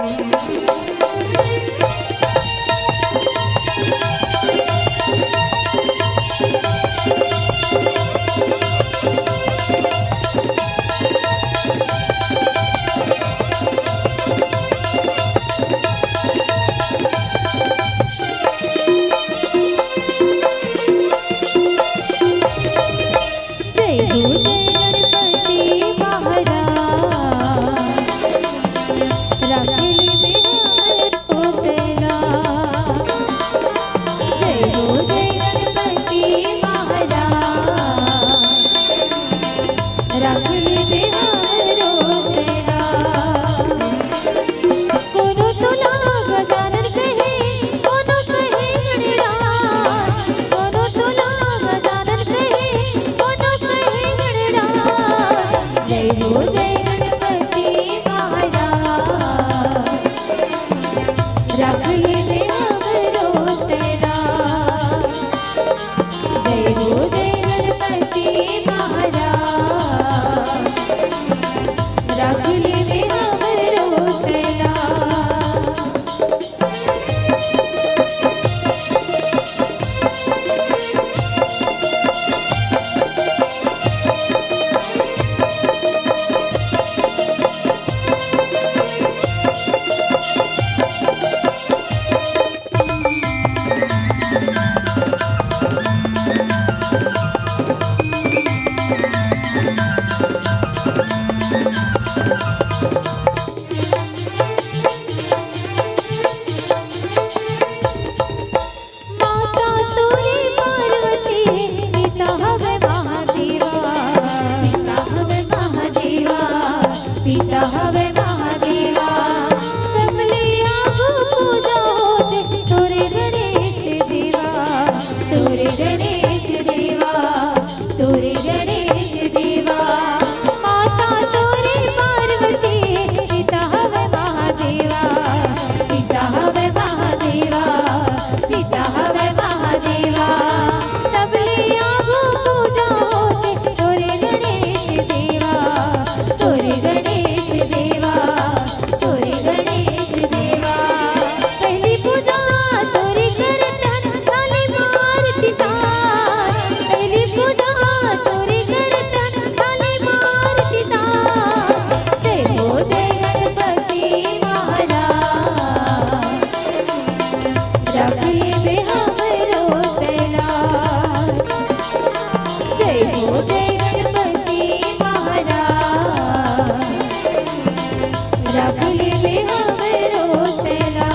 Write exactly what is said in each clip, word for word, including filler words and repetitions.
जय हो जय गणपति महाराज, राखिली में हमरो तेला। जय हो जय गणपति महाराज, राखिली में हमरो तेला। कोनो तोला गजानन कहे, कोनो कहे गणराज, कोनो तोला गजानन कहे, कोनो कहे गणराज। जय हो जय गणपति महाराज, राखिली में हमरो तेला। जय हो जय गणपति महाराज, राखिली में हमरो तेला। माता तोरे पार्वती, पिता हवे महादेवा, पिता हवे महादेवा, पिता हवे महादेवा। सबले आगू पूजा होथे तोरे गणेश देवा, तोरे गणेश देवा, तोरे गणेश देवा। माता तोरे पार्वती, पिता हवे महादेवा, पिता हवे महादेवा, पिता हवे महादेवा। सबले आगू पूजा होथे तोरे गणेश देवा, तोरे गणेश देवा, तोरे गणेश देवा। पहली पूजा तोरे करतन, थाली मारती सार। पहली पूजा तोरे करतन, थाली मारती सार। जय हो जय गणपति महाराज, राखिली में हमरो तेला। जय हो जय गणपति महाराज, राखिली में हमरो तेला।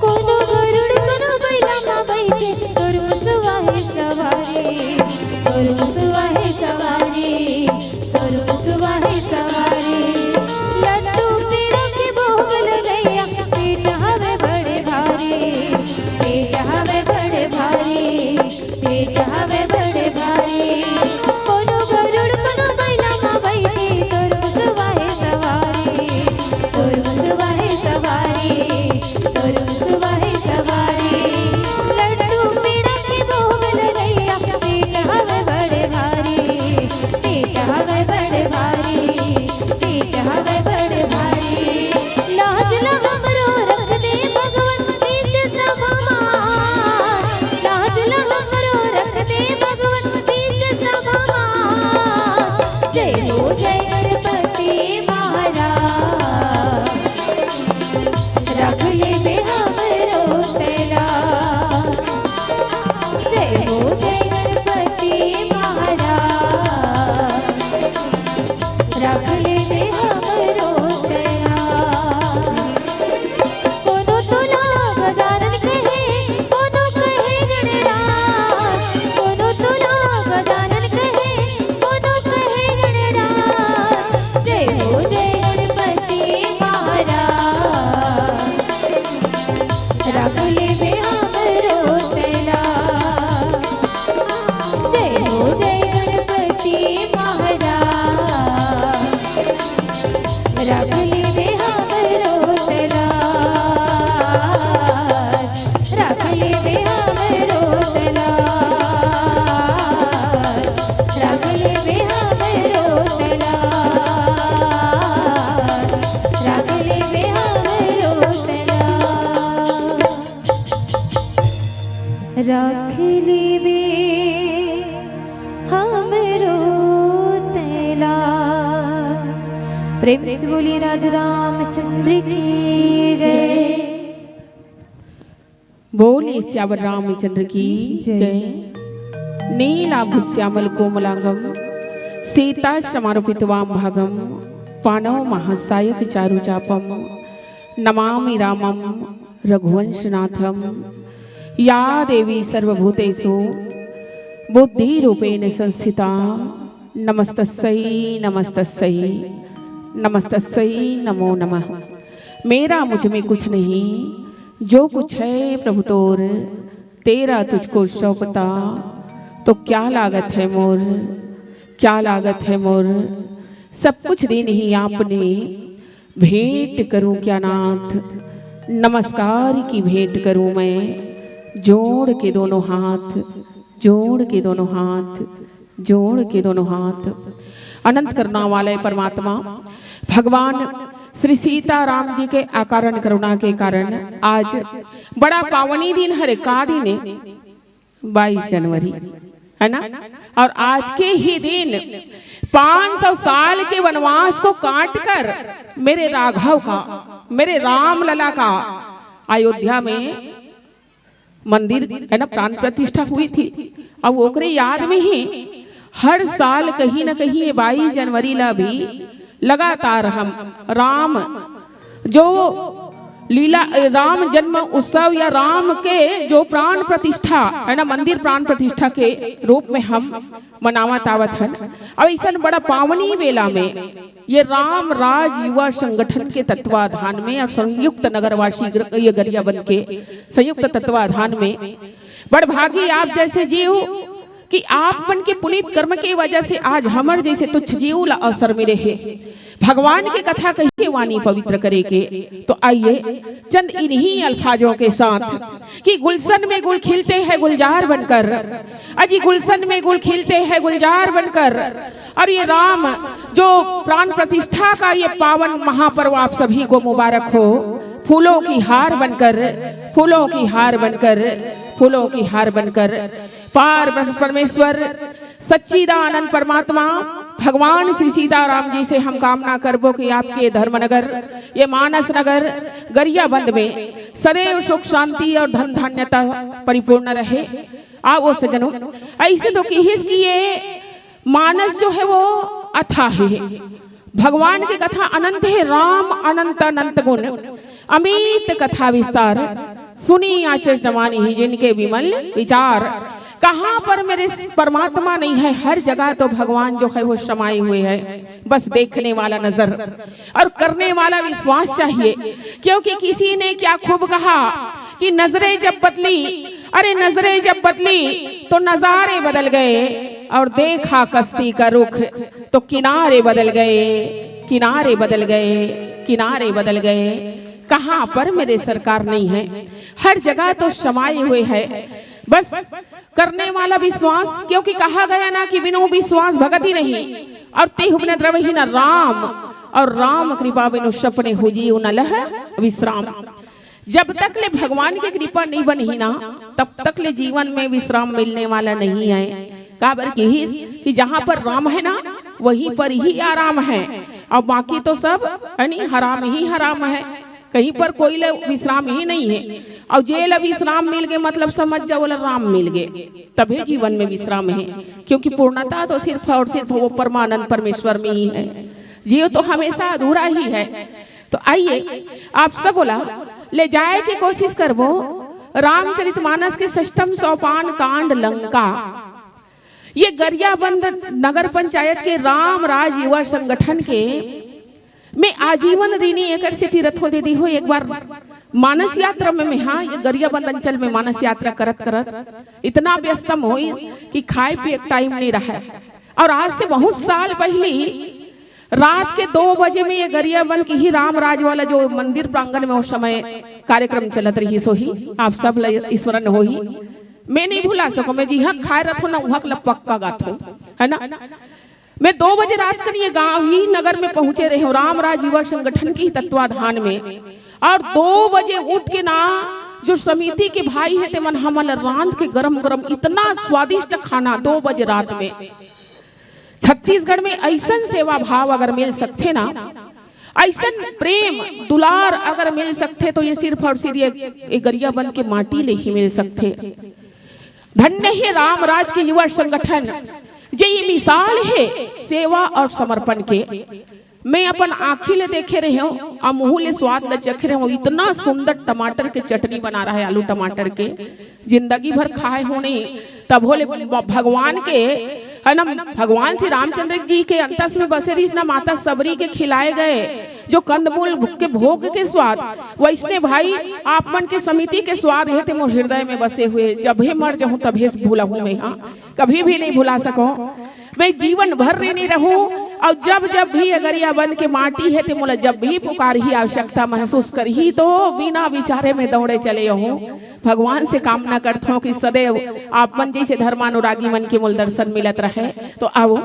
कोनो गरुड़ कोनो बइला म बइठे, तोर मुसवा हे सवारी, तोर मुसवा हे सवारी, तोर मुसवा हे सवारी। लड्डू पेड़ा के भोग लगइया, पेट हवे बड़े भारी, पेट हवे बड़े भारी। पेट हवे बड़े भारी, कोनो गरुड़ कोनो बइला म बइठे, तोर मुसवा हे सवारी, तोर मुसवा हे सवारी, तोर मुसवा हे सवारी। लड्डू पेड़ा के भोग लगइया, पेट हवे बड़े भारी, पेट हवे बड़े भारी, पेट हवे बड़े भारी। लाज ला हमरो रख दे भगवन बीच सभा मा, लाज ला हमरो रख दे भगवन बीच सभा मा। जय हो जय गणपति महाराज, राखिली में हमरो तेला। जय हो जय गणपति महाराज, राखिली में हमरो तेला। कोनो तोला गजानन कहे, कोनो कहे गणराज, कोनो तोला गजानन कहे, कोनो कहे गणराज। प्रेम से बोलिए राजा रामचंद्र की जय। बोलिए सियावर रामचंद्र की जय। जय। नीलाभ श्यामल कोमलांगम सीता समारोपित वाम भागम पानव महासायक चारु चापम नमामि रामम रघुवंशनाथम। या देवी सर्वभूतेषु बुद्धि रूपेण संस्थिता नमस्तस्यै नमस्तस्यै नमस्तस्यै नमो नमः। मेरा मुझ में कुछ नहीं, जो कुछ है प्रभु तोर, तेरा तुझको सौंपता। तो क्या लागत है मोर, क्या लागत है मोर, सब कुछ दीन्ही आपने, भेंट करूं क्या नाथ, नमस्कार की भेंट करूं मैं, जोड़ के दोनों हाथ, जोड़ के दोनों हाथ, जोड़ के दोनों हाथ। अनंत करुणा वाले परमात्मा भगवान श्री सीताराम जी के अकारण करुणा के कारण आज बड़ा पावनी दिन हरे। का दिन है? बाईस जनवरी, है ना? और आज के ही दिन पाँच सौ साल के वनवास को काटकर मेरे राघव का, मेरे रामलला का अयोध्या में मंदिर, है ना, प्राण प्रतिष्ठा हुई थी। अब ओकरे याद में ही हर साल कहीं ना कहीं ये बाईस जनवरी ला भी लगातार हम राम जो लीला, राम जन्म उत्सव या राम के जो प्राण प्रतिष्ठा, है ना, मंदिर प्राण प्रतिष्ठा के रूप में हम मनावत आवत हन। अब ऐसन बड़ा पावनी बेला में ये राम राज युवा संगठन के तत्वाधान में और संयुक्त नगरवासी गर-, ये गरियाबंद के संयुक्त तत्वाधान में बड़भागी आप जैसे जीव कि आप मन के पुनीत कर्म के वजह से आज हमर जैसे तुच्छ जीव ला अवसर मिले हे भगवान के कथा कहिके वाणी पवित्र करे के। तो आइए चंद इन्हीं अल्फाजों के साथ कि गुलशन में गुल खिलते हैं गुलजार बनकर, अजी गुलशन में गुल खिलते हैं गुलजार बनकर। और ये राम जो प्राण प्रतिष्ठा का ये पावन महापर्व आप सभी को मुबारक हो। फूलों की हार बनकर, फूलों की हार बनकर, फूलों की हार बनकर पार ब्रह्म परमेश्वर सच्चिदानंद परमात्मा भगवान श्री सीताराम जी से हम कामना करबो कि आपके धर्मनगर, ये मानस नगर गरियाबंद में सदैव सुख शांति और धन धान्यता परिपूर्ण रहे। आओ सज्जनों, ऐसे तो कहिस कि ये मानस जो है वो अथाह है, भगवान की कथा अनंत है, राम अनंत अनंत गुण, अमित कथा विस्तार। सुनी आचरित मानिहि जिनके विमल विचार। कहाँ पर मेरे परमात्मा नहीं है, हर जगह तो भगवान जो है वो समाये हुए हैं, बस देखने वाला नजर और करने वाला विश्वास चाहिए। क्योंकि किसी ने क्या खूब कहा कि नजरें जब बदली, अरे नजरें जब बदली तो नजारे बदल गए, और देखा कश्ती का रुख तो किनारे बदल गए, किनारे बदल गए, किनारे बदल गए। कहाँ पर मेरे सरकार नहीं है, हर जगह तो समाये हुए है। बस करने वाला विश्वास, क्योंकि कहा गया ना कि बिनु विश्वास भगति नहीं, और तेहु बिना द्रवहीन राम, और राम कृपा बिनु सपने हो जीव न लह विश्राम। जब तक ले भगवान की कृपा नहीं बनही ना, तब तक ले जीवन में विश्राम मिलने वाला नहीं है। काबर किहिस कि जहाँ पर राम है ना, वहीं पर ही आराम है, और बाकी तो सब यानी हराम ही हराम है, कहीं पर कोई ले विश्राम ही नहीं है। और जे ला विश्राम मिल गए, मतलब समझ जाओ, ओला राम मिल गए, तभी जीवन में विश्राम है, क्योंकि पूर्णता तो सिर्फ और सिर्फ वो परमानंद परमेश्वर में ही है। जीव तो हमेशा अधूरा ही है। तो आइए, आप सब ओला ले जाए के कोशिश करबो रामचरितमानस के षष्ठम सोपान कांड लंका। ये गरियाबंद नगर पंचायत के राम राज युवा संगठन के मैं आजीवन ऋणी एकर सेती रथों दीदी हो। एक बार मानस यात्रा में मैं, हाँ, ये गरियाबंद अंचल में मानस यात्रा करत करत इतना व्यस्तम होई कि खाए पिए टाइम नहीं रहा। और आज से बहुत साल पहले रात के दो बजे में ये गरियाबंद की ही राम राज वाला जो मंदिर प्रांगण में उस समय कार्यक्रम चलत रही, सो ही आप सब ला स्मरण होही। मैं नहीं भुला सको, मैं जिहाँ खाए रथो ना, उहाँ ला पक्का गाथो, है ना। मैं दो बजे रात कर ये गांव ही नगर में पहुंचे रहे हूँ, राम राज युवा संगठन की तत्वाधान में। और दो बजे उठ के ना, जो समिति के भाई है, ते मन हमन ला रांध के गरम गरम इतना स्वादिष्ट खाना दो बजे रात में। छत्तीसगढ़ में ऐसन सेवा भाव अगर मिल सकथे ना, अइसन प्रेम दुलार अगर मिल सकथे तो ये सिर्फ और सिर्फ ये, ये गरियाबंद के माटी ले ही मिल सकथे। धन्य हे रामराज के युवा संगठन, जे ये मिसाल हे सेवा और समर्पण के। मैं अपन आँखी ले देखे रहे हूँ, आ मुँह ले स्वाद ले चखे रहे हूँ। इतना सुंदर टमाटर के चटनी बना रहा है, आलू टमाटर के, जिंदगी भर खाए हो नहीं, तब होले ब-, भगवान के, है ना, भगवान श्री रामचंद्र जी के अंतस में बसे रहिस ना, माता सबरी के खिलाए गए जो कंदमूल के भोग के स्वाद, वैसने भाई आप मन के समिति के स्वाद हे ते मोर हृदय में बसे हुए। जब हे मर जाहूँ तब हे भूलहूँ मैं, हाँ, कभी भी नहीं भुला सकूँ। मैं जीवन भर ऋणी रहूं, और जब जब भी अगरिया बन के माटी हे ते मोला जब भी पुकारही, आवश्यकता महसूस करही तो बिना विचारे में दौड़े चले आहूं। भगवान से कामना करथों कि सदैव आप मन जैसे धर्मानुरागी मन के मोला दर्शन मिलत रहे। तो आओ,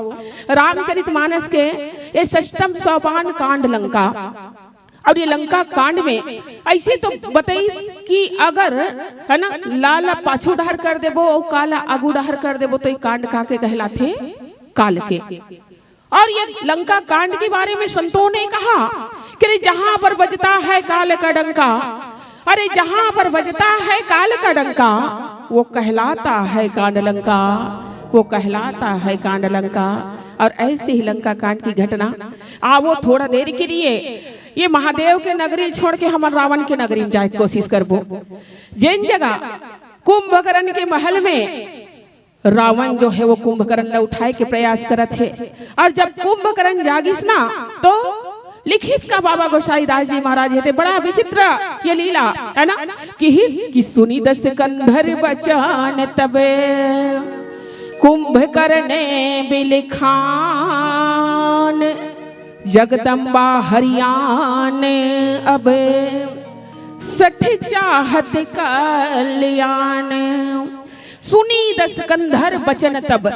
रामचरित मानस के ये षष्टम सोपान कांड लंका, और ये लंका कांड में ऐसे तो बताइस कि अगर, है ना, ला ला पाछू डहर कर देबो और का ला आगू डहर कर देबो तो ये कांड का के कहलाथे? काल के। और ये लंका कांड के बारे में संतो ने कहा कि अरे जहां पर बजता है काल का डंका, अरे जहां पर बजता है काल का डंका, वो कहलाता है कांड लंका, वो कहलाता है कांड लंका। और ऐसे ही लंका कांड की घटना, आवो थोड़ा देर के लिए ये महादेव के नगरी छोड़ के हमन रावण के नगरी में जाए के कोशिश करबो। जेन जगह कुंभकर्ण के महल में रावण जो है वो कुंभकर्ण ला उठाए के प्रयास करत हे, और जब कुंभकर्ण जागिस ना तो लिखिस का बाबा गोसाईदास जी महाराज हे ते बड़ा विचित्र ये लीला, है ना, किहिस कि सुनि दस कंधर बचन तब कुंभकर्ण बिलखान, जगदम्बा हरियान अब सठ चाहत कल्याण। सुनि दस कंधर बचन तब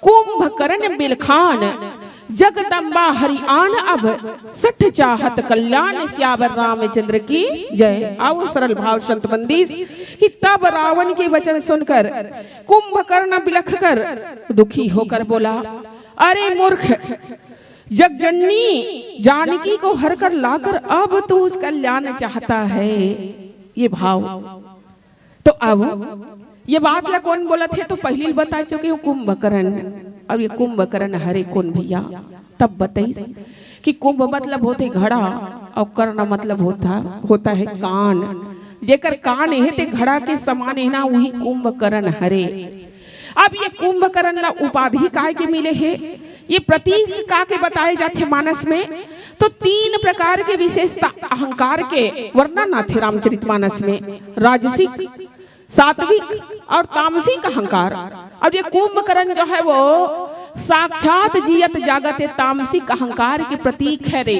कुंभकर्ण बिलखान, जगदम्बा हरियान अब सठ चाहत कल्याण। सियावर रामचंद्र की जय। आओ सरल भाव संत बंदिस कि तब रावण के वचन सुनकर कुंभकर्ण बिलख कर दुखी होकर बोला, अरे मूर्ख, जगजननी जानकी को हर कर लाकर अब तू कल्याण चाहता है। ये भाव। तो अब ये बात ला कौन बोलत हे? तो पहिली बता चुके हूँ, कुंभकर्ण। अब ये कुंभकर्ण हरे कौन भैया? तब बताइस कि कुंभ मतलब होथे घड़ा और कर्ण मतलब होता, होता है कान। जेकर कान हे ते घड़ा के समान हे ना, वही कुंभकर्ण हरे। अब ये कुंभकर्ण ला उपाधि काय के मिले हे, ये प्रतीक का के बताए जाथे मानस में, तो तीन प्रकार के विशेषता अहंकार के वर्णन आथे रामचरित मानस में, राजसिक, सात्विक और तामसिक अहंकार। और ये कुंभकर्ण जो है वो साक्षात जियत जागत तामसिक अहंकार के प्रतीक हरे,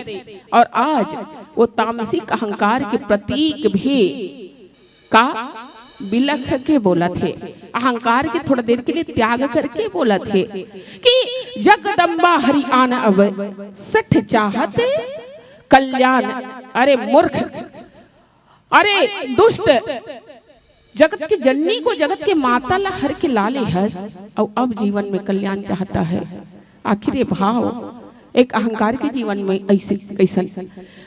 और आज वो तामसिक अहंकार के प्रतीक भी का बिलख के बोलत हे, अहंकार के थोड़ा देर के लिए त्याग करके बोलत हे कि जगदम्बा हरियान अब सठ चाहत कल्याण। अरे मूर्ख, अरे दुष्ट, जगत के जननी को जगत के माता ला हर के लाले हस, और अब जीवन में कल्याण चाहता है। आखिर ये भाव एक अहंकार के जीवन में ऐसे कैसन?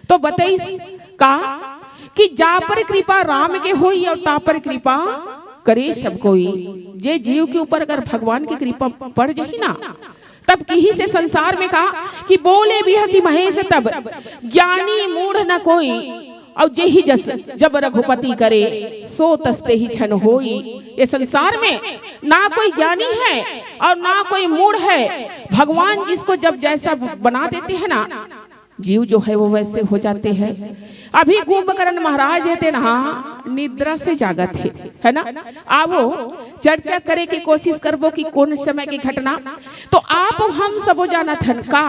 तो बताइस का कि जा पर कृपा राम के होई और ता पर कृपा करे सब कोई। जे जीव के ऊपर अगर भगवान की कृपा पड़ जाही ना, तब किहिस हे संसार में का कि बोले बिहसि महेश तब, ज्ञानी मूढ़ न कोई। और जेहि जस जब रघुपति करे, सो तस तेहि छन होई। ये संसार में ना कोई ज्ञानी है और ना कोई मूढ़ है। भगवान जिसको जब जैसा बना देते हैं ना, जीव जो है वो वैसे हो जाते हैं। अभी कुंभकर्ण महाराज हे ते ना निद्रा से जागत हे, है ना? आवो चर्चा करे के कोशिश करबो कि कौन समय की घटना। तो आप हम सबो जानत हन का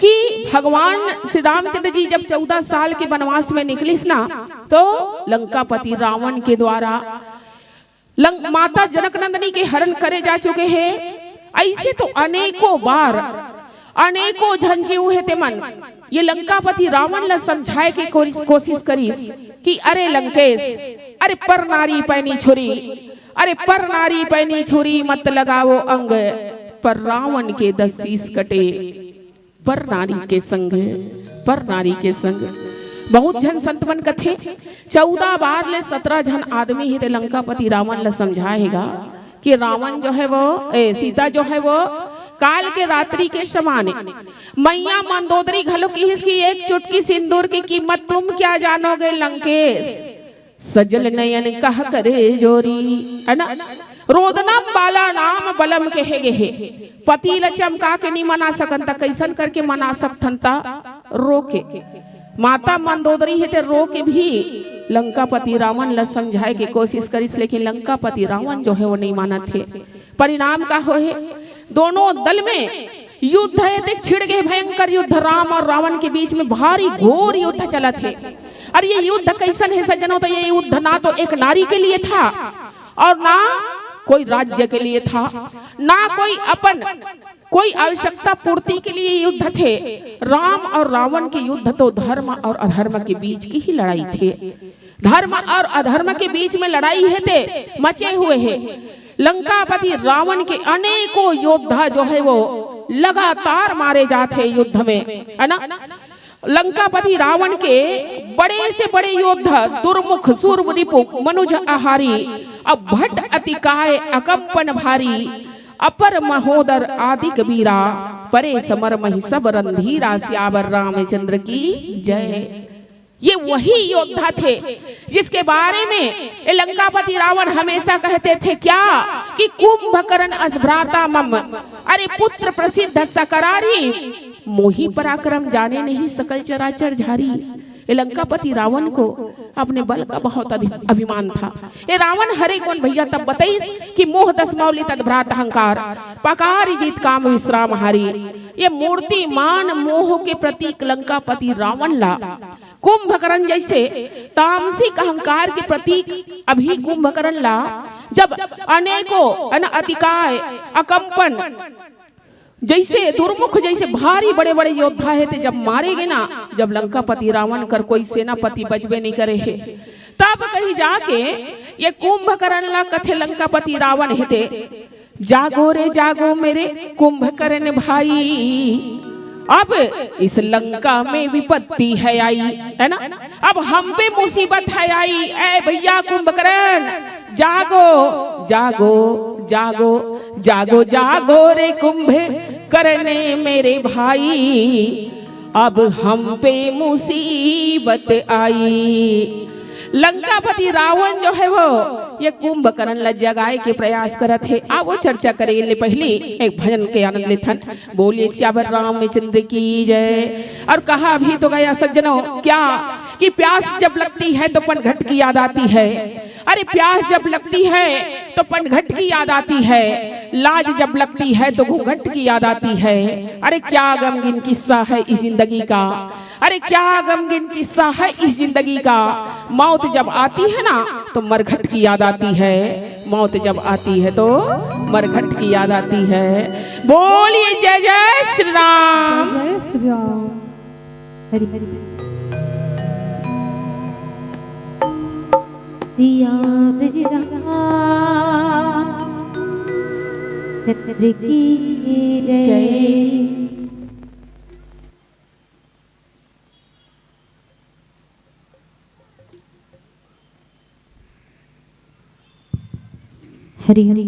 कि भगवान श्री रामचंद्र जी जब चौदह साल के वनवास में निकलिस ना, तो लंकापति रावण के द्वारा लंक-, माता जनक नंदिनी के हरण करे जा चुके हे। ऐसे तो अनेकों बार, अनेकों झन जीव हे तेमन ये लंकापति रावण ला समझाए के कोरिस-, कोशिश करिस कि अरे लंकेश, अरे पर नारी पैनी छुरी, अरे पर नारी पैनी छुरी मत लगावो अंग, पर रावण के दस शीश कटे पर नारी के संग। पर नारी के संग। बहुत झन संत मन कथे, चौदह बार ले सत्रह झन आदमी ही ते लंकापति रावण ल समझाए हे गा कि रावण जो है वो, ए, सीता जो है वो काल के रात्रि के समान ए। मैया मंदोदरी घलो किहिस कि एक चुटकी सिंदूर की कीमत तुम क्या जानोगे लंकेश, सजल नयन कह करे जोरी, है ना? रोदनम बालानाम बलम कहे गे हे। पति ल चमका के नी मना सकन, त कइसन करके मना सकथन? त रो के। माता मंदोदरी हे ते रो के भी लंकापति रावण ल समझाए के कोशिश करिस, लेकिन लंकापति रावण जो है वो नहीं मानत हे। परिणाम का होहे? दोनों दल में युद्ध हे ते छिड़ गे भयंकर युद्ध, राम और रावण के बीच में भारी घोर युद्ध चलत हे। और ये युद्ध कइसन हे सज्जनों? तो ये युद्ध ना तो एक नारी के लिए था और ना कोई राज्य के लिए था, ना कोई अपन कोई आवश्यकता पूर्ति के लिए युद्ध थे। राम और रावण के युद्ध तो धर्म और अधर्म के बीच की ही लड़ाई थे। धर्म और अधर्म के बीच में लड़ाई हे ते मचे हुए हे। लंकापति रावण के अनेकों योद्धा जो है वो लगातार मारे जाते युद्ध में, है ना? लंकापति रावण के बड़े से बड़े योद्धा दुर्मुख, सूर रिपु, मनुज आहारी, अब भट अतिकाय अकंपन भारी, अपर महोदर आदि कबीरा, परे समर महि सब रणधीरा, सियावर रामचंद्र की जय। ये वही योद्धा थे जिसके बारे में ये लंकापति रावण हमेशा कहते थे क्या कि कुंभकर्ण अस भ्राता मम, अरे पुत्र प्रसिद्ध सकरारी, मोहि पराक्रम जाने नहीं सकल चराचर झारी। ये लंकापति रावण को अपने बल का बहुत अधि-, अभिमान था। ये रावण हरे कोन भैया तब बताइस कि मोह दस मौलि तद भ्रात अहंकार, पकार जीत काम विश्राम हारी। ये मूर्तिमान मोह के प्रतीक लंकापति रावण ला कुंभकर्ण जैसे तामसिक अहंकार के प्रतीक अभी कुंभकर्ण ला जब अनेकों अन अतिकाय अकंपन जैसे दुर्मुख जैसे भारी बड़े बड़े योद्धा हे ते जब मारे गे ना, जब लंकापति रावण कर कोई सेनापति बचबे नहीं करे हे, तब कहीं जाके ये कुंभकर्ण ला कथे लंकापति रावण हे ते, जागो रे जागो मेरे कुंभकर्ण भाई, अब इस लंका में विपत्ति है आई, है ना? अब हम पे मुसीबत है आई। ए भैया कुंभकर्ण, जागो, जागो, जागो, जागो, जागो रे कुंभकर्ण मेरे भाई, अब हम पे मुसीबत आई। लंकापति रावण जो है वो ये कुंभकर्ण ला जगाए के प्रयास करत हे। आवो चर्चा करे ले पहली एक भजन के आनंद लेथन। बोलिए सियावर रामचंद्र की जय। और कहा भी तो गया सज्जनों क्या कि प्यास जब लगती है तो पनघट की याद आती है। अरे प्यास जब लगती है तो पनघट की याद आती है, लाज जब लगती है तो घूंघट की याद आती है। अरे क्या गमगीन किस्सा है इस जिंदगी का, अरे क्या गमगीन किस्सा है इस जिंदगी का। मौत जब आती है ना तो मरघट की याद आती है, मौत जब आती है तो मरघट की याद आती है। बोलिए जय जय श्री राम। जय श्री राम। हरि हरि। सिया बिरहा चंद्र की जय। जय। हरि हरि।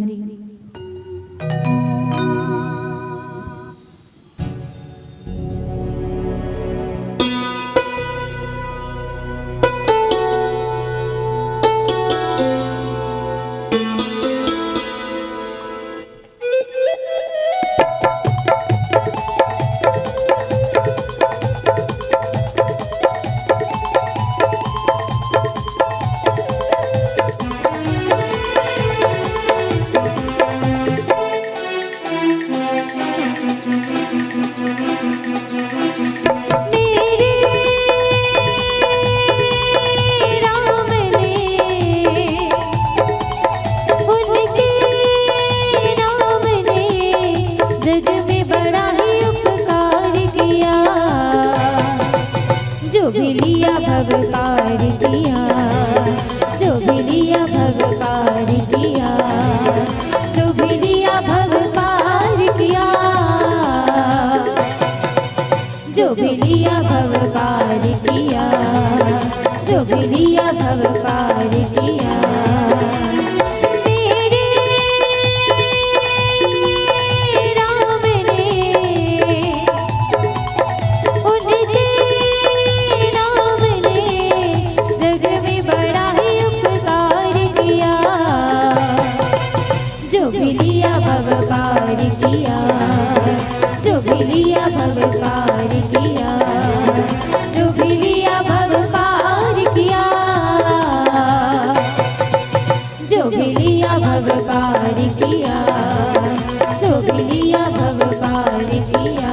मेरे राम ने, उनके राम ने जग में बड़ा ही उपकार किया। जो भी लिया भवकार किया, जो भी लिया भवकार किया, जो भी लिया भवकार किया, जो भी लिया भव पार किया, जो भी लिया भव पार किया। मेरे राम ने, उनके राम ने जग में बड़ा ही उपकार किया। जो भी लिया भव पार किया, जो भी लिया भव पार किया, जो भी लिया भव पार किया, जो भी लिया भव पार किया, जो भी लिया भव पार किया।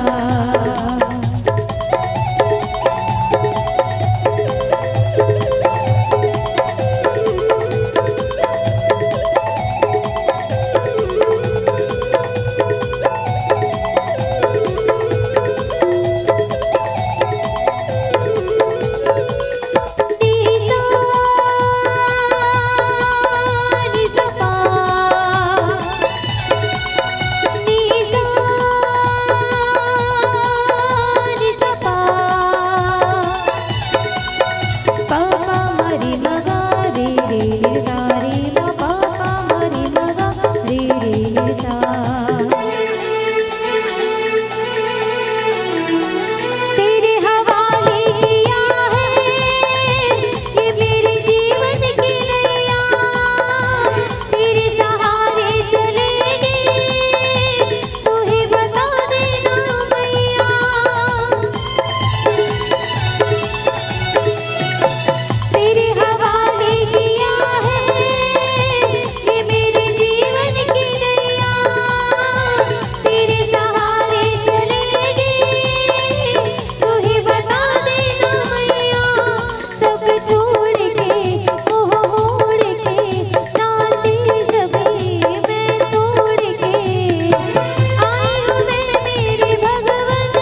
तेरे हवाले किया है ये मेरे जीवन की नैया, तेरे सहारे चलेंगे, तू ही बता देना मैया। तेरे हवाले किया है ये मेरे जीवन की नैया, तेरे सहारे चलेंगे, तू ही बता देना मैया। सब छोड़ के, मोह मोड़ के, नाते सभी मैं तोड़ के आई हूँ मैं मेरे भगवन,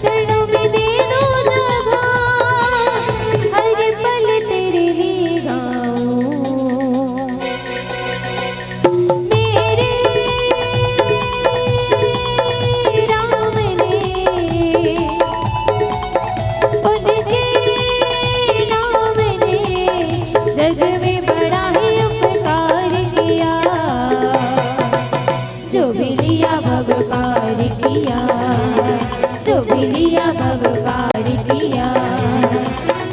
चरणों में दे दो जगह, हर पल तेरे लिए गाऊं। मेरे राम ने, उनके नाम ने जग में बड़ा ही उपकार किया। जो भी लिया भव पार किया, जो भी लिया भव पार किया,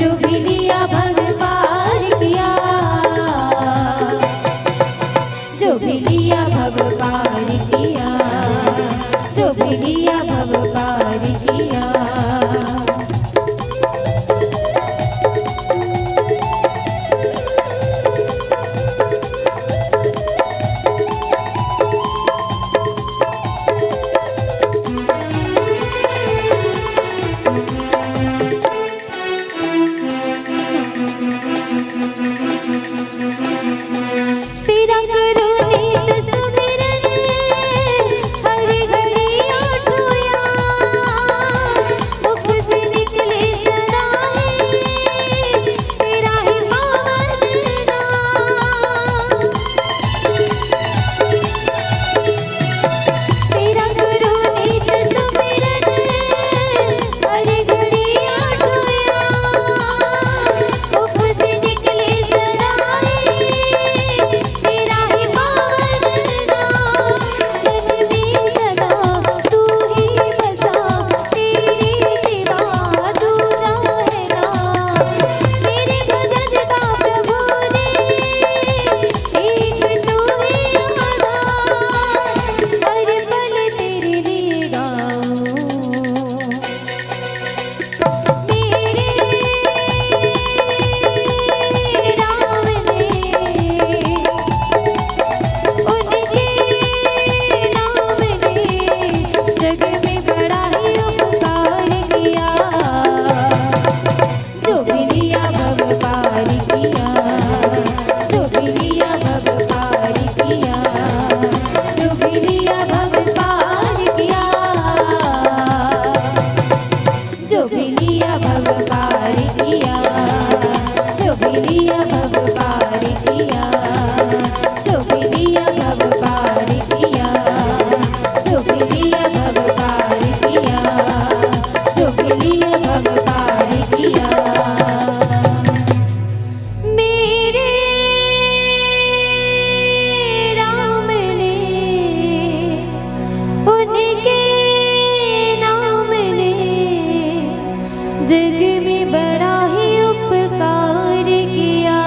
जो भी लिया भव पार किया, जो भी लिया भव पार किया, जो भी लिया भव पार किया। जग में बड़ा ही उपकार किया,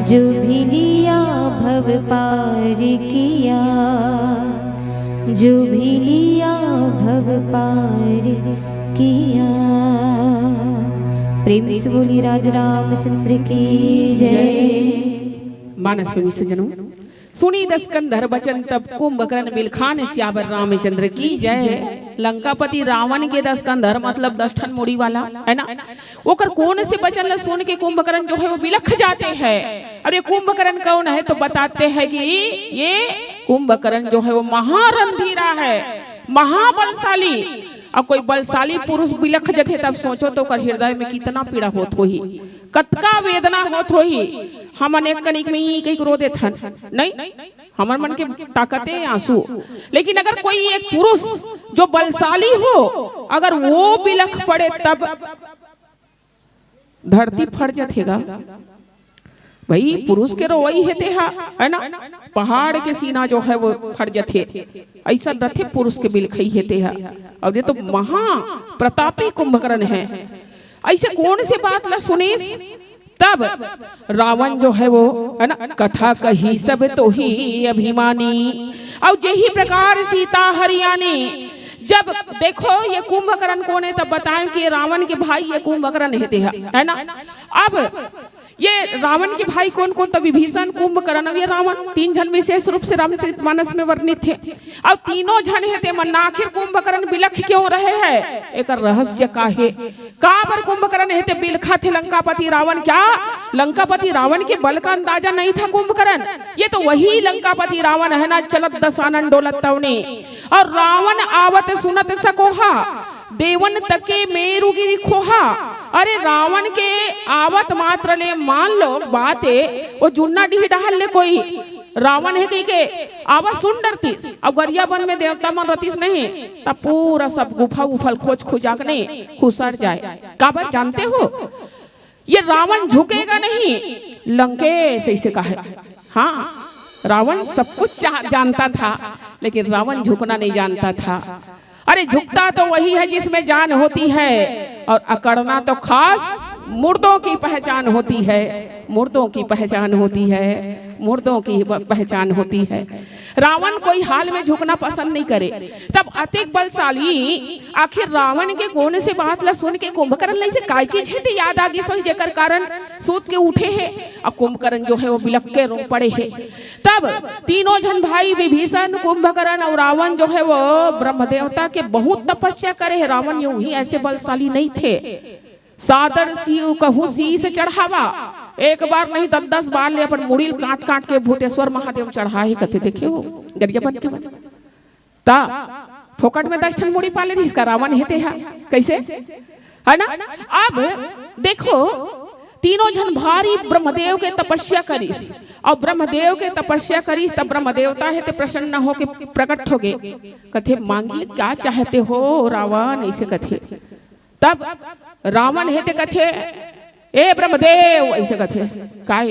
जो भी लिया भव पार किया, जो भी लिया भव पार किया। प्रेम से बोली राज रामचंद्र की जय। मानस प्रेमी सज्जनों, सुनी दस कंधर बचन तब कुंभकर्ण बिलखान सियावर रामचंद्र की जय। लंकापति रावण के दस कंधर मतलब दस ठन मुड़ी वाला, है ना? ओकर कोन से बचन ल सुन के कुंभकर्ण जो है वो बिलख जाते हैं। अब ये कुंभकर्ण कौन है तो बताते हैं कि ये कुंभकर्ण जो है वो महारंधीरा है, महाबलशाली। अब कोई बलशाली पुरुष बिलख जथे तब सोचो तो ओकर हृदय में कितना पीड़ा होत होही, कतका वेदना होत होही। हमन एक कनिक में ई कहिके रो देथन, नहीं, हमर मन के ताकते आंसू। लेकिन अगर कोई एक पुरुष जो बलशाली हो, अगर वो बिलख पड़े तब धरती फट जथे गा। भाई, पुरुष के रोवई हे तेहा, है ना? पहाड़ के सीना जो है वो फट जथे, ऐसा रथे पुरुष के बिलखई हे तेहा। और ये तो महा प्रतापी कुंभकर्ण है, ऐसे कोन से बात ला सुनिस? तब रावण जो है वो, है ना, कथा कही सब तो ही अभिमानी। और यही प्रकार सीता हरियाणी, जब देखो ये कुंभकर्ण कोन है, तब बताएं कि रावण के भाई ये कुंभकर्ण हे तेहा, है ना? अब ये रावण के भाई कोन कोन? तो विभीषण, कुंभकर्ण और ये रावण, तीन झन विशेष रूप से रामचरित मानस में वर्णित हे। और तीनों झन हे ते मन, आखिर कुंभकर्ण बिलख क्यों रहे हैं, एकर रहस्य का हे? काबर कुंभकर्ण हे ते बिलखा थे लंकापति रावण? क्या लंकापति रावण के बल का अंदाजा नहीं था कुंभकर्ण? ये तो वही लंकापति रावण है ना, चलत दसानन डोलत तवनी। और रावण आवत सुनत सकोहा, देवन तके मेरु गिरि खोहा। अरे, रावण के आवत मात्र ले, मान लो बात ए, वो जुन्ना डीह डहर ले कोई रावण हे कहिके आवत सुन डरतिस, अब गरियाबंद में देवता मन रतिस नहीं, तब पूरा सब गुफा उफल खोज खुजा के नहीं खुसर जाए। काबर जानते हो? ये रावण झुकेगा नहीं, लंकेश ऐसे कहे। हाँ, रावण सब कुछ जा-, जानता था, लेकिन रावण झुकना नहीं जानता था। अरे, झुकता तो वही है जिसमें जान होती है, और अकड़ना तो खास मुर्दों की पहचान होती है, मुर्दों की पहचान होती है, मुर्दों की प-, पहचान होती है। रावण कोई हाल में झुकना पसंद नहीं करे। तब अतेक बलशाली, आखिर रावण के कोन से बात ला सुन के कुंभकर्ण ला इसे काय चीज हे ते याद आ गिस होही, जेकर कारण सूत के उठे हे। अब कुंभकर्ण जो है वो बिलख के रो पड़े हे। तब तीनों झन भाई विभीषण, कुंभकर्ण और रावण जो है वो ब्रह्म देवता के बहुत तपस्या करे हे। रावण यूं ही ऐसे बलशाली नहीं थे। सादर शिव कहूँ शीश चढ़ावा, एक बार नहीं दस दस बार ले अपन मुड़ी ल काट काट के भूतेश्वर महादेव चढ़ा हे कथे। देखे हो गरियाबंद के मन ता फोकट में दस ठन मुड़ी पाले रहिस का रावण हे तेहा, कैसे, है ना? अब देखो, तीनों झन भारी ब्रह्मदेव के तपस्या करिस, और ब्रह्मदेव के तपस्या करिस तब ब्रह्मदेवता हे ते प्रसन्न होके प्रकट हो गए। कथे, मांगिए क्या चाहते हो रावण, ऐसे कथे। तब रावण हे ते कथे, ए ब्रह्मदेव, ऐसे कथे, काय?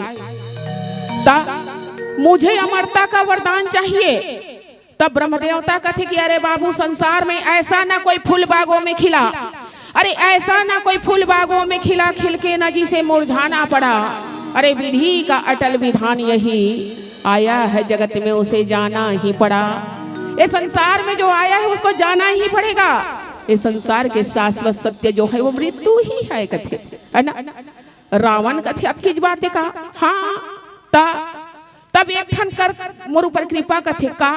ता मुझे अमरता का वरदान चाहिए। तब ब्रह्मदेवता कथे कि अरे बाबू, संसार में ऐसा ना कोई फूल बागों में खिला, अरे ऐसा ना कोई फूल बागों में खिला, खिल के ना जिसे मुरझाना पड़ा। अरे विधि का अटल विधान यही, आया है जगत में उसे जाना ही पड़ा। ये संसार में जो आया है उसको जाना ही पड़ेगा। ये संसार के शाश्वत सत्य जो है वो मृत्यु ही है कथे, है ना? रावण कथे, अतकीच बात हे का? हाँ, ता तब एक ठन कर मोर ऊपर कृपा कथे का?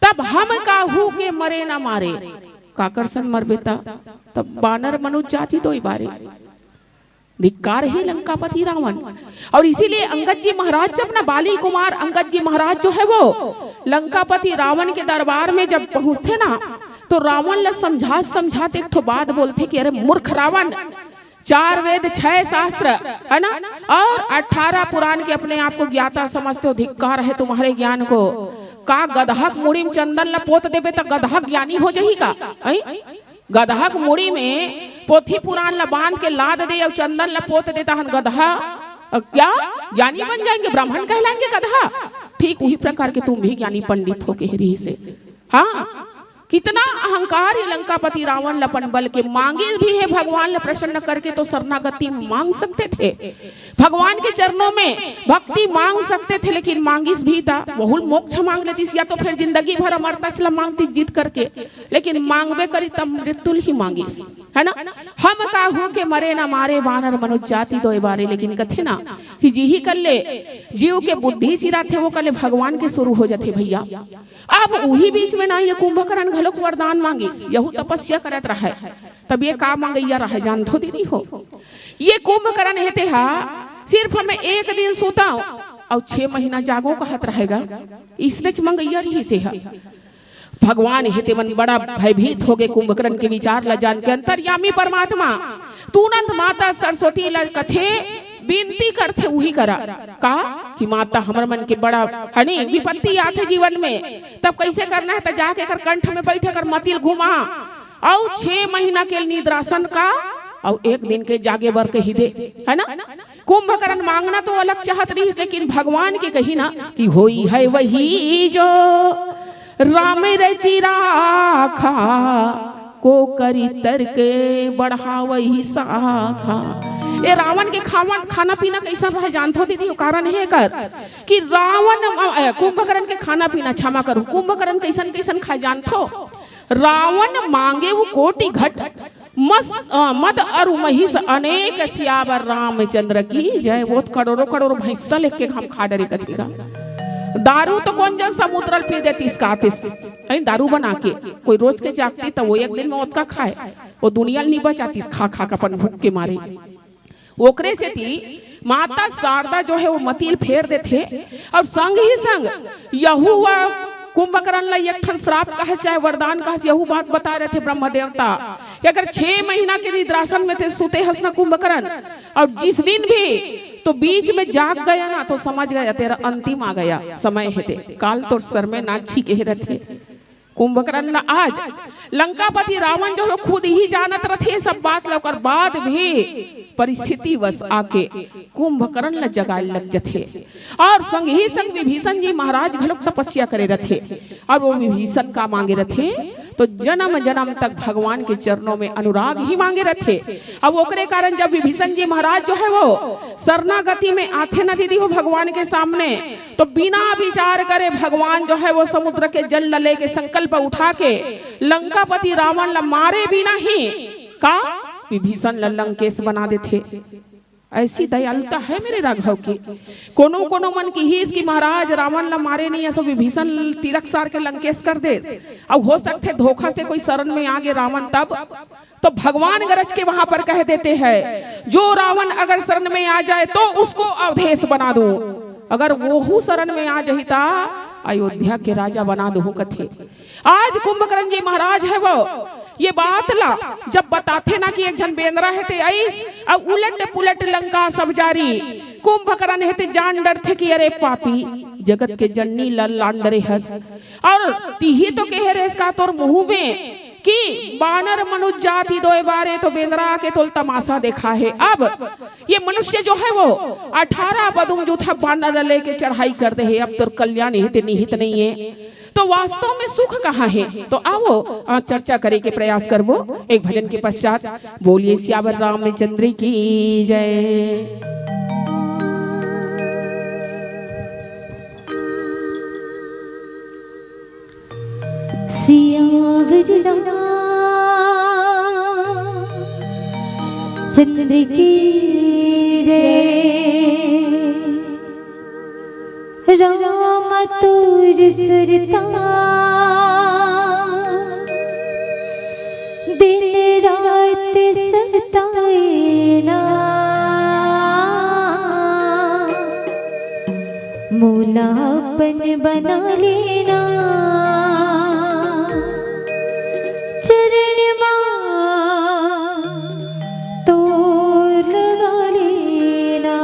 तब हम काहू के मरे न मारे। काकर सन मरबे ता? तब बानर मनुष्य जाति दोई बारे। धिक्कार हे लंकापति रावण। और इसीलिए अंगद जी महाराज जब ना, बाली कुमार अंगद जी महाराज जो है वो लंकापति रावण के दरबार में जब पहुंचथे ना, तो रावण ला समझात समझात एक ठो बात बोलथे कि अरे मूर्ख रावण, चार वेद, छह शास्त्र, है ना, और अठारह पुराण के अपने आप को ज्ञाता समझते हो, धिक्कार है तुम्हारे ज्ञान को। का गदहा के मुड़ी में चंदन ला पोत देबे त गदहा ज्ञानी हो जाही का? हैं? गदहा के मुड़ी में पोथी पुराण ला बांध के लाद दे और चंदन ला पोत दे तहन गदहा, अ, क्या ज्ञानी बन जाएंगे, ब्राह्मण कहलाएंगे गदहा? ठीक वही प्रकार के तुम भी ज्ञानी पंडित हो के रहिसे। हाँ, इतना अहंकार ये लंकापति रावण ल अपन बल के मांगिस भी हे, भगवान ल प्रसन्न करके तो शरणागति मांग सकते थे, भगवान के चरणों में भक्ति मांग सकते थे, लेकिन मांगिस भी त वहू ल मोक्ष मांग लेतिस, या तो फिर जिंदगी भर अमरता ल मांगतिस जिद करके, लेकिन मांगबे करिस त मृत्यु ल ही मांगिस, है ना? हम काहू के मरे न मारे, बानर मनुज जाति दोय बारे, लेकिन कथे ना कि जिही कर ले जीव के बुद्धि सिराथे, वो कर ले भगवान के शुरू हो जाथे भैया। अब उही बीच में ना ये कुंभकर्ण घलोक वरदान मांगिस, यहू तपस्या करत रहय, तब ये का मंगइया रहय जानथो दीदी हो? ये कुंभकर्ण हे तेहा सिर्फ हमें एक दिन सुताओ अउ छह महीना जागो कहत रहय गा, इसनेच मंगइया रहिस हे। भगवान हे तेमन बड़ा भयभीत होगे कुंभकर्ण के विचार ला जान के। अंतर्यामी परमात्मा तुरंत माता सरस्वती ला कथे, बिनती करथे उही करा का कि माता हमर मन के बड़ा हनी विपत्ति आथे जीवन में, तब कइसे करना हे? त जाके एकर कंठ में बइठ एकर मति ल घुमा अउ छह महीना के निद्रासन का अउ एक दिन के जागे बर कहि दे, है ना? कुंभकर्ण मांगना तो अलग चाहत रहिस, लेकिन भगवान के कही ना कि होई है वही जो राम रचि राखा, को करी तर्क बढ़ावही शाखा। ए रावण के खावन, खाना पीना कइसन रहय जानथो दीदी? ओ कारण हे एकर कि रावण, अ, कुंभकर्ण के खाना पीना, क्षमा करू, कुंभकर्ण कइसन कइसन खाय जानथो? रावण मांगे वो कोटि घट, मस-, अ, मद अरु महिष अनेक, सियावर रामचंद्र की जय। वो तो करोड़ों करोड़ों भैंसा लेके हम खा डरे कथी का। दारू तो कोन जन समुद्र ल पी देतिस का आतिस, ऐ दारू बना के। कोई रोज के जागती त वो एक दिन में ओतका खाय, वो दुनिया ल नहीं बचातिस खा खा के अपन भूख के मारे। ओकरे सेती माता शारदा जो हे वो मति ल फेर देथे अउ संग ही संग यहू व कुंभकर्ण ला एक ठन श्राप कहे चाहे वरदान कहे, यहू बात बता रहे थे ब्रह्म देवता कि अगर छह महीना के निद्रासन में ते सुते हस ना कुंभकर्ण, अउ जिस दिन भी तो बीच में जाग गया ना तो समझ गया तेरा अंतिम आ गया, समय हे ते काल तोर सर में नाची के रथे। कुंभकर्ण ला आज लंकापति रावण जो हे खुद ही जानत रथे सब बात ला, ओकर बाद भी परिस्थिति वश आके कुंभकर्ण ला जगाए लग जथे। अउ संग ही संग विभीषण जी महाराज घलोक तपस्या करे रथे अउ वो विभीषण का मांगे रथे तो जन्म जन्म तक भगवान के चरणों में अनुराग ही मांगे रथे। अब ओकरे कारण जब विभीषण जी महाराज जो हे वो शरणागति में आथे न दीदी हो भगवान के सामने, तो बिना विचार करे भगवान जो हे वो समुद्र के जल ल लेके संकल्प उठा के लंकापति रावण ल मारे बिना ही का विभीषण ल लंकेश बना देथे। ऐसी दयालुता हे मेरे राघव की। कोनो कोनो मन किहिस कि महाराज रावण ल मारे नहीं, असो विभीषण तिलक सार के लंकेश कर देस। अब हो सकथे धोखा से कोई शरण में आगे रावण तब तो भगवान गरज के वहां पर कह देते हैं, जो रावण अगर शरण में आ जाए तो उसको अवधेश बना दूं, अगर वहू शरण में आ जही ता अयोध्या के राजा बना दूं कथे। आज कुंभकर्ण जी महाराज हे वो ये बात ला जब बताथे ना कि एक झन बेंदरा हे ते अइस अउ उलट पुलट लंका सब जारी, कुंभकर्ण हे ते जान डरथे कि अरे पापी, जगत के जननी ल लान डरे हस अउ तिही तो कहे रहेस का तोर मुंह में कि बानर मनुज जाति दोय बारे, तो बेंदरा के तोल तमाशा देखा हे। अब ये मनुष्य जो हे वो अठारह पदुम जूथा बानर लेके चढ़ाई कर दे हे, अब तोर कल्याण हे ते निहित नहीं हे। तो वास्तव में सुख कहाँ हे? तो आवो, आ, चर्चा करे के प्रयास करबो एक भजन के पश्चात। बोलिए सियावर रामचंद्र की जय। सियावर रामचंद्र की जय। राम तोर सुरता दिन रात सताए ना, मोला अपन बना लेना, चरण मा तोर लगा लेना।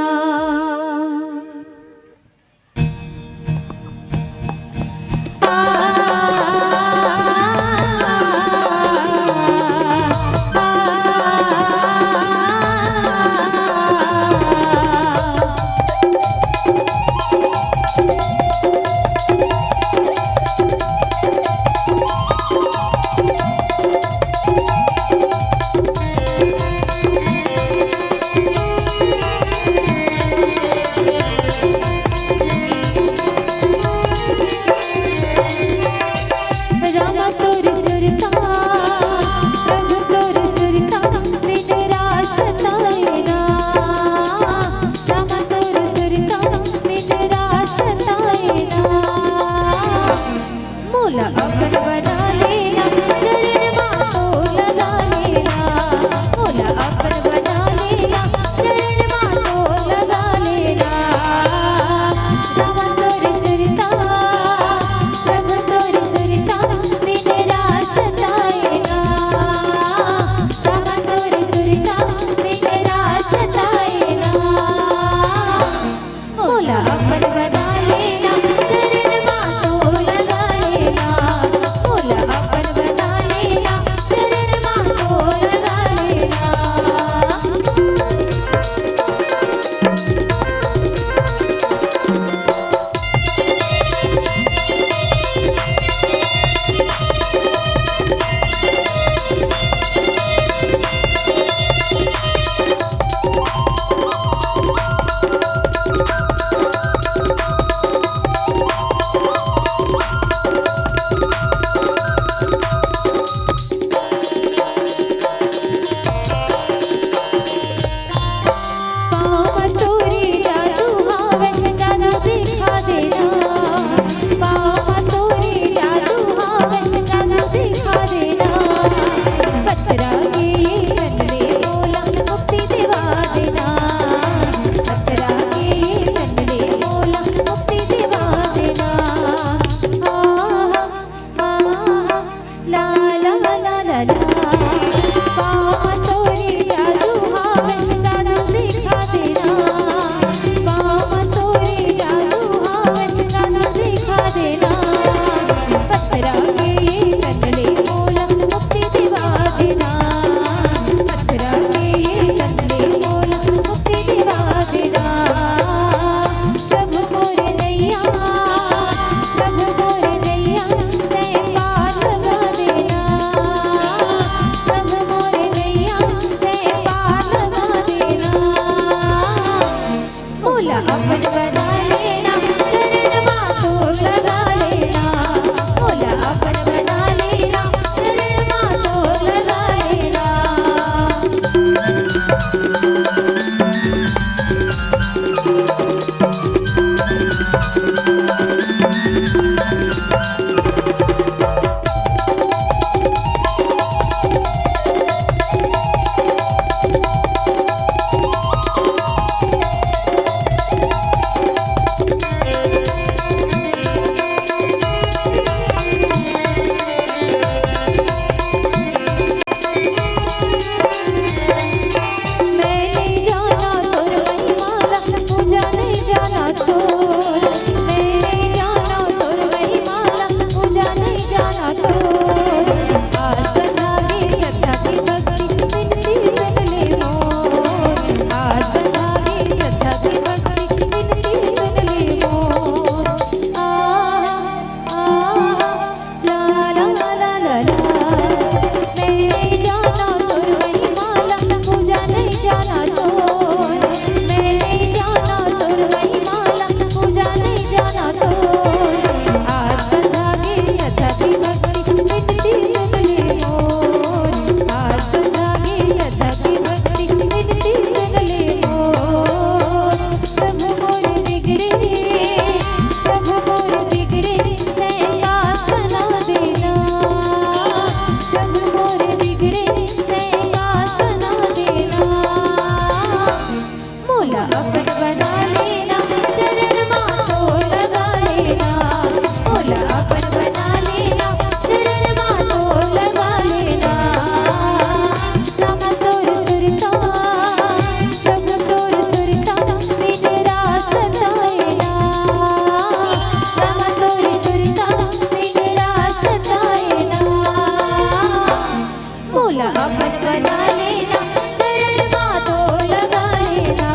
मोला अपन बना लेना, चरण मा तो लगा लेना।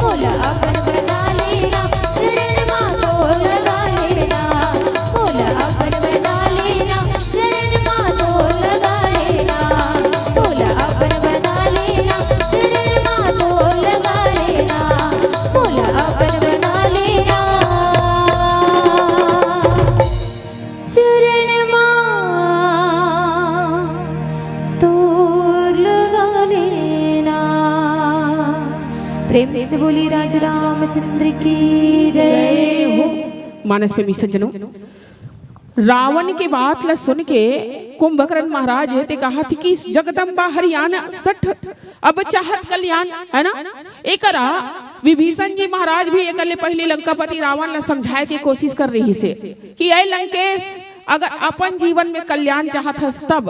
मोला अपन बना लेना, चरण मा तो लगा लेना। मोला अपन बना लेना, चरण मा तो लगा लेना। मोला अपन बना लेना, चरण मा तो लगा लेना। मोला अपन बना लेना, चरण मा तोर लगा लेना। प्रेम से बोली राजा रामचंद्र की जय। जय हो। मानस प्रेमी सज्जनों, रावण के बात ला सुन के कुंभकर्ण महाराज हे ते कहा थी कि जगदम्बा हरियाणा सठ अब चाहत कल्याण, है ना? एकरा विभीषण जी महाराज भी एकर ले पहले लंकापति रावण ला समझाए के कोशिश कर रहिसे कि ऐ लंकेश, अगर अपन जीवन में कल्याण चाहत हस तब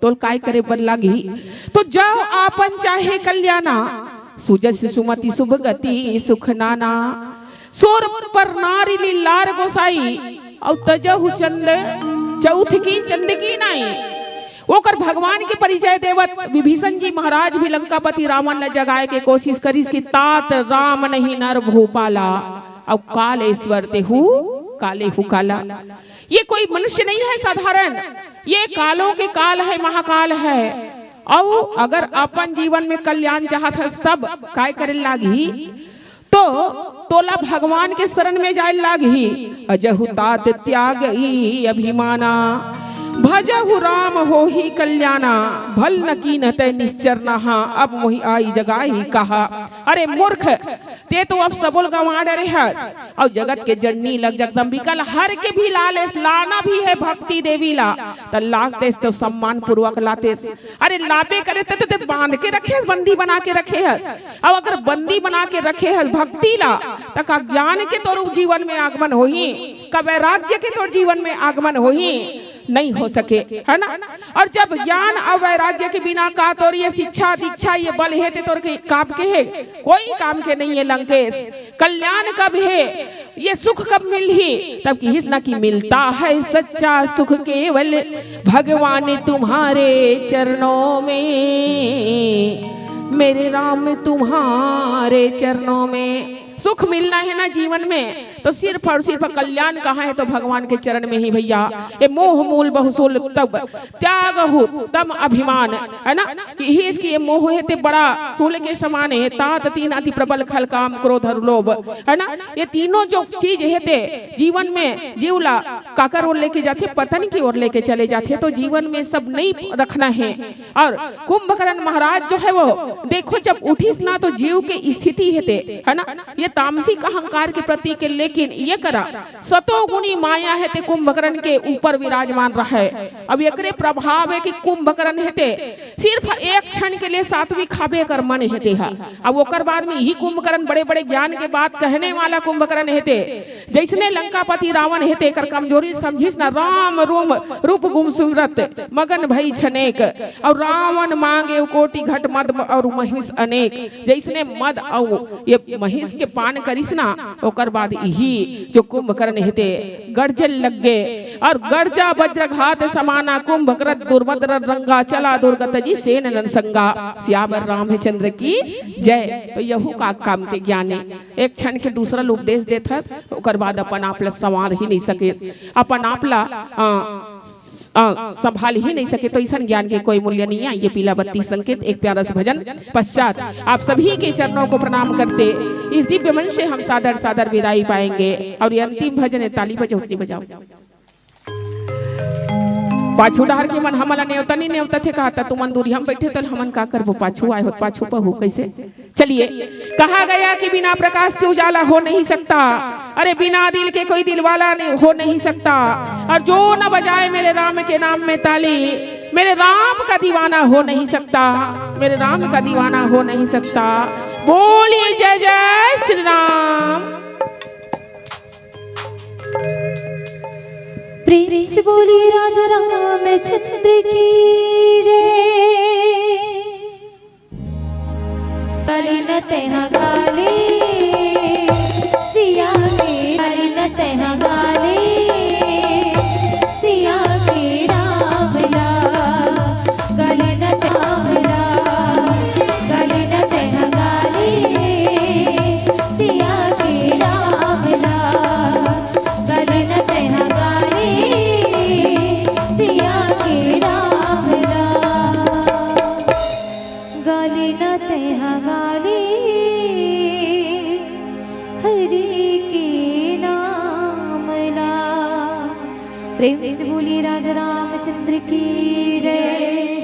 तोल काय करे बर लागही? तो जव आपन चाहे कल्याणा, सुजस सुमति शुभ गति सुख नाना। सुर पर नारी लीलार गोसाई, अउ तजहु चंद चौथ की चंद की नाई। ओकर भगवान के परिचय देवत विभीषण जी महाराज भी लंकापति रावण ल जगाए के कोशिश करिस कि तात राम नहीं नर भूपाला, अउ कालेश्वर तेहू कालेहु काला। ये कोई मनुष्य नहीं है साधारण, ये कालों के काल है, महाकाल है। अउ अगर अपन जीवन में कल्याण चाहत हस तब काय करे लागही? तो तोला भगवान के शरण में जाए लागही। अजहु तात त्यागई अभिमाना, भजहु राम होही कल्याणा, भल न कीन्ह तै निश्चर नहा, अब मोहि आई जगाई कहा। अरे मूर्ख, ते तो अब सबोल गंवा डरे हस, अउ जगत के जननी लग जगदम्बिका ल हर के भी ला लेस, लाना भी है भक्ति देवी ला, त लातेस तो सम्मान पूर्वक लातेस। अरे लाबे करे ते, ते, ते बांध के रखे हस, बंदी बना के रखे हस। अब अगर बंदी बना के रखे हस भक्ति ला, त का ज्ञान के तोर जीवन में आगमन होही? का वैराग्य के तोर जीवन में आगमन होही? नहीं हो सके, है ना? और जब ज्ञान और वैराग्य के बिना का तोर ये शिक्षा, दीक्षा, ये बल हे ते तोर के काम के हे? कोई काम के नहीं है लंकेश। कल्याण कब हे, ये सुख कब मिलही? तब किहिस ना कि मिलता है सच्चा सुख केवल भगवान तुम्हारे चरणों में, मेरे राम तुम्हारे चरणों में। सुख मिलना है ना जीवन में, तो सिर्फ और सिर्फ कल्याण कहाँ है? तो भगवान के चरण में ही भैया। ये मोह मूल बहुसूल तब त्यागहु तम अभिमान, है ना? कि इहिस कि ये मोह हे ते बड़ा सूल के समान हे, तात तीन अति प्रबल खल काम क्रोध और लोभ, है ना? ये तीनों जो चीज हे ते जीवन में जीव ला काकर ओर लेके जाथे, पतन की ओर लेके चले जाथे। तो जीवन में सब नहीं रखना है। और कुंभकर्ण महाराज जो है वो देखो जब उठिस ना तो जीव के स्थिति हे ते, है ना? ये तामसिक अहंकार के प्रतीक हे, लेकिन ये करा सतोगुणी माया हे ते कुंभकर्ण के ऊपर विराजमान रहे। अब एकरे प्रभाव हे कि कुंभकर्ण हे ते सिर्फ एक क्षण के लिए सात्विक खाबे कर मन हे ते हा। अब ओकर बाद में इही कुंभकर्ण बड़े-बड़े ज्ञान के बात कहने वाला कुंभकर्ण हे ते, जैसने लंकापति रावण हे ते एकर कमजोरी समझिस ना, राम रूम रूप गुम सूरत मगन भई छनेक, और रावण मांगे कोटि घट मद और महिष अनेक। जैसने मद और ये महिष के पान करिस ना, ओकर बाद इही जो कुंभकर्ण हे ते गर्जन लग गे, और गर्जा वज्रघात समाना कुंभकृत दुर्मद रंगा चला दुर्गत जिसेन नर संगा। सियावर रामचंद्र की जय। तो यहू का काम के ज्ञानी एक क्षण के दूसरा ल उपदेश देत हस, ओकर बाद अपन आप ला संवार ही नहीं सके, अपन आप ला, अ, अ, संभाल ही नहीं सके, तो ऐसन ज्ञान के कोई मूल्य नहीं है। ये पीला बत्ती संकेत, एक प्यारा सा भजन पश्चात आप सभी के चरणों को प्रणाम करते इस दिव्य मंच से हम सादर सादर विदाई पाएंगे। और ये अंतिम भजन है, ताली बजाओ, उतनी बजाओ। पाछू डहर के मन हमन ला नेवता नहीं नेवता थे, कहा त तुमन दूरी हम बैठे तल हमन का करबो, पाछू आए हो, पाछू पहू कैसे? चलिए, कहा गया कि बिना प्रकाश के उजाला हो नहीं सकता, अरे बिना दिल के कोई दिल वाला नहीं, हो नहीं सकता। और जो न बजाए मेरे राम के नाम में ताली, मेरे राम का दीवाना हो नहीं सकता, मेरे राम का दीवाना हो नहीं सकता। बोलिए जय जय श्री राम। प्रेम से बोलिए राजा रामचंद्र की जय। गाली न तेहा गाली सिया के, गाली न तेहा गाली सिया के राम लाल। गाली न प्रेम से बोलिए राजा रामचंद्र की जय।